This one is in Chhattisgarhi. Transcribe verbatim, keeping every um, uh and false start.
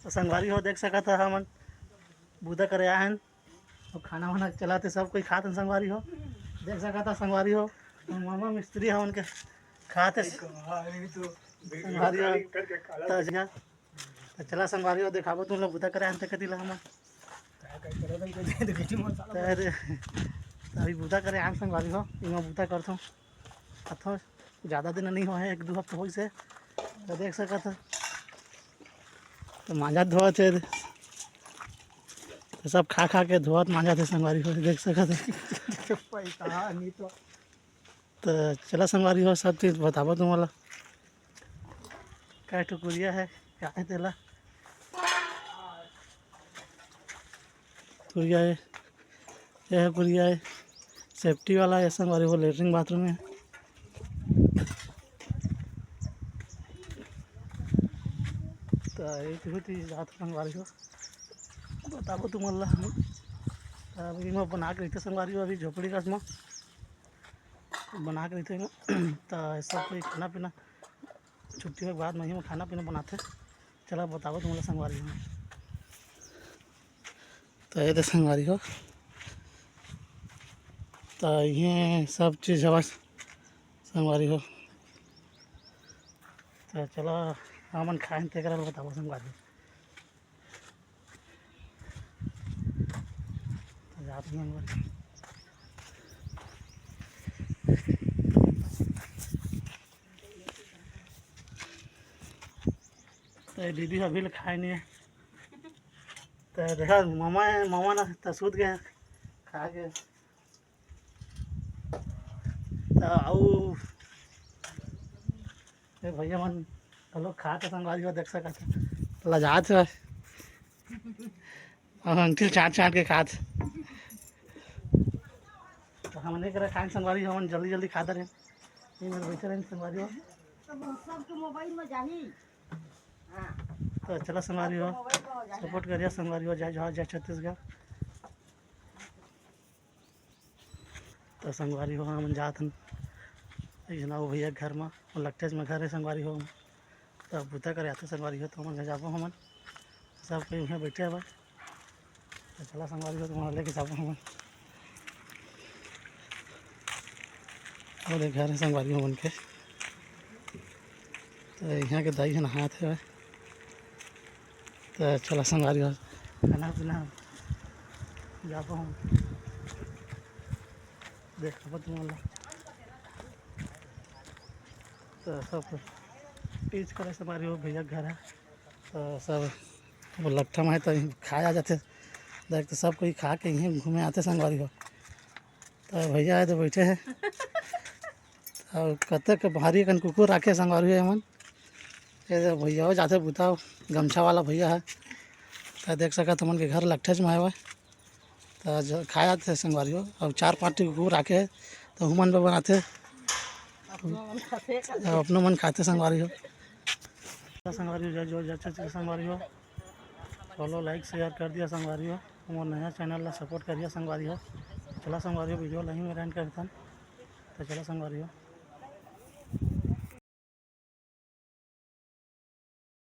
तो संगवारी हो, देख सकत ह, हमन बूता करे आए हन, तो खाना वाना चलाते, सब कोई खात हन संगवारी हो। देख सकत ह संगवारी हो, मामा मिस्त्री हमन के खात हे संगवारी हो। तो चला संगवारी हो, देखाबो तुम लोग बूता करे आए हन ते कति ला हमन। अरे, तो अभी बूता करे आए हन संगवारी हो, इमा बूता करथों। अथो ज्यादा दिन नहीं होय हे, एक दू हफ्ता होइस हे। तो देख सकत ह, तो मांजत धोवत हे, तो सब खा खा के धोवत मांजत हे संगवारी हो, देख सकत ह। तो चला संगवारी हो, सब चीज बताबो तुमन ला। काय ठो कुरिया हे, का हे तेला? कुरिया हे, ये हे कुरिया हे, सेफ्टी वाला हे संगवारी हो, लेटरिन बाथरूम हे। तो ये तो होती जात संगवारी हो, बताबो तुमन ला हम। अभी मैं बना के रहिथे संगवारी हो, अभी झोपड़ी कस म बना के रहिथे। तो सब कोई खाना पीना छुट्टी के बाद में ही खाना पीना बनाथे। चला बताबो तुमन ला संगवारी हो। तो ये दे संगवारी हो, तो ये सब चीज हवय संगवारी हो। तो चला हमन खाए तेकरा ला बताबो संगवारी हो। तो जात हन संगवारी। तो ये दीदी अभी ले खाए नहीं हे। तो देखा मामा हे, मामा ना तो सूत गए खा के। तो अउ ए भैया मन घलो खात हे संगवारी हो, देख सकत हे लजात हे। अउ अंगठी ल चाट चाट के खात। तो हमन एक खाए संगवारी हो, हमन जल्दी जल्दी खात रहे। ये मेरे बैठे रहे संगवारी हो। तो सबके मोबाइल में जाही। तो चला संगवारी हो, सपोर्ट करिया संगवारी हो, जय जोहार, जय छत्तीसगढ़। तो संगवारी हो, हमन जात हन एक झन अउ भैया के घर म, वो लट्ठेच म घर हे संगवारी हो। तो बूता करे आथे संगवारी हो, तो हमन घर जाबो हमन, सब कोई उहें बैठे हवय। तो चला संगवारी हो, तुम्हारा लेके जाबो हमन। और एक घर हे संगवारी हो मन के, तो यहाँ के दाई हे नहात हे। तो चला संगवारी हो, खाना पीना जाबो हम, देखाबो तुमन ला। तो सब पीछ करे संगवारी हो, भैया के घर हे। तो सब वो लट्ठा में हे तो खाया जाथे। देख तो सब कोई खा के यहीं घूमे आथे संगवारी हो। तो भैया हे तो बैठे हे। अउ कतेक भारी कन कुकुर राखे संगवारी हो एमन। ये दे भैया हो जाथे बुता, गमछा वाला भैया हे। तो देख सकत हमन के घर लट्ठेच में हवय। तो आज खाए आथे संगवारी हो, अउ चार पांच ठी कुकुर राखे हे, तो हुमन बर बनाथे। अपनो मन खाथे संगवारी हो। संगवारी हो, जय जोहार, जय छत्तीसगढ़ संगवारी हो। फॉलो, लाइक, शेयर कर दिया संगवारी हो। हमर नया चैनल ला सपोर्ट करिया संगवारी हो। चला संगवारी हो, वीडियो ला ही में एंड करथन। तो चला संगवारी हो।